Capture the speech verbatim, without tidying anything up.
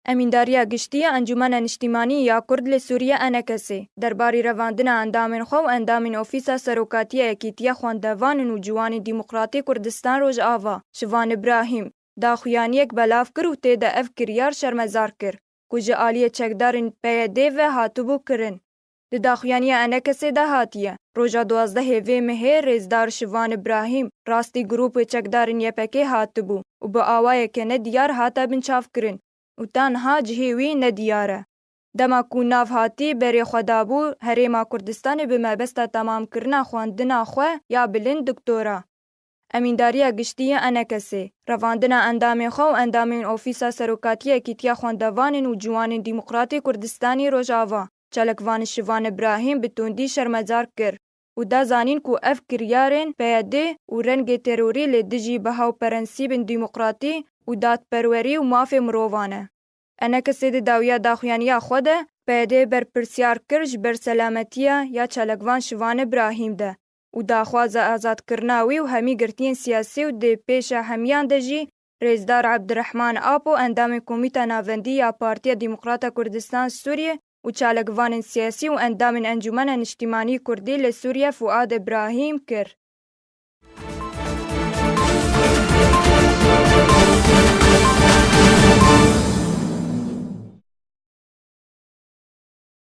Emîndariya Giştî ya Encûmena Niştîmanî ya Kurd li Sûriye, ENKSê, derbarî revandina endamên xwe û endamên Ofîsa Serokatiya Yekîtiya Xwendevan û Ciwanên Demokratî Kurdistan Rojava, Şivan Îbrahîm, daxuyaniyek belav kir û tê de ev kiryar şermezar kir ku ji aliyê çekdarên P Y D ve hatibû kirin. Di daxuyaniya ENKSê de hatiye, roja duwazdehê vê mehê rêzdar Şivan Îbrahîm rastî grûpê çekdarên Y P G hatibû û bi awayeke nediyar hate binçavkirin û ta niha cihê wî nediyar e. Dema ku nav hatî berê xwe dabû, Herêma Kurdistanê bi mebesta temamkirina xwendina xwe ya bilind doktora. Emîndariya Giştî ya ENKSê, revandina endamên xwe û endamên Ofîsa Serokatiya Yekîtiya Xwendevanên û Ciwanên Demokratî Kurdistanî Rojava, çalakvan Şivan Îbrahîm bi tundî şermezar kir û da zanîn ku ev kiryarên P Y D û rengê terorî li dijî biha û prensîbên demokratî û dadperwerî û mafê mirovan e. ENKSê di dawiya daxuyaniya xwe de P Y D berpirsyar kir ji ber selametiya ya çalakvan Şivan Îbrahîm de û daxwaza azadkirina wî û hemî girtiyên siyasî û di pêşa hemiyan de jî Rêzdar Ebdirehman Apo, endamê Komîta Navendî ya Partiya Demokrata Kurdistan Sûriyê û çalakvanên siyasî û endamên Encûmena Niştîmanî Kurdî li Sûriye Fuad Îbrahîm kir.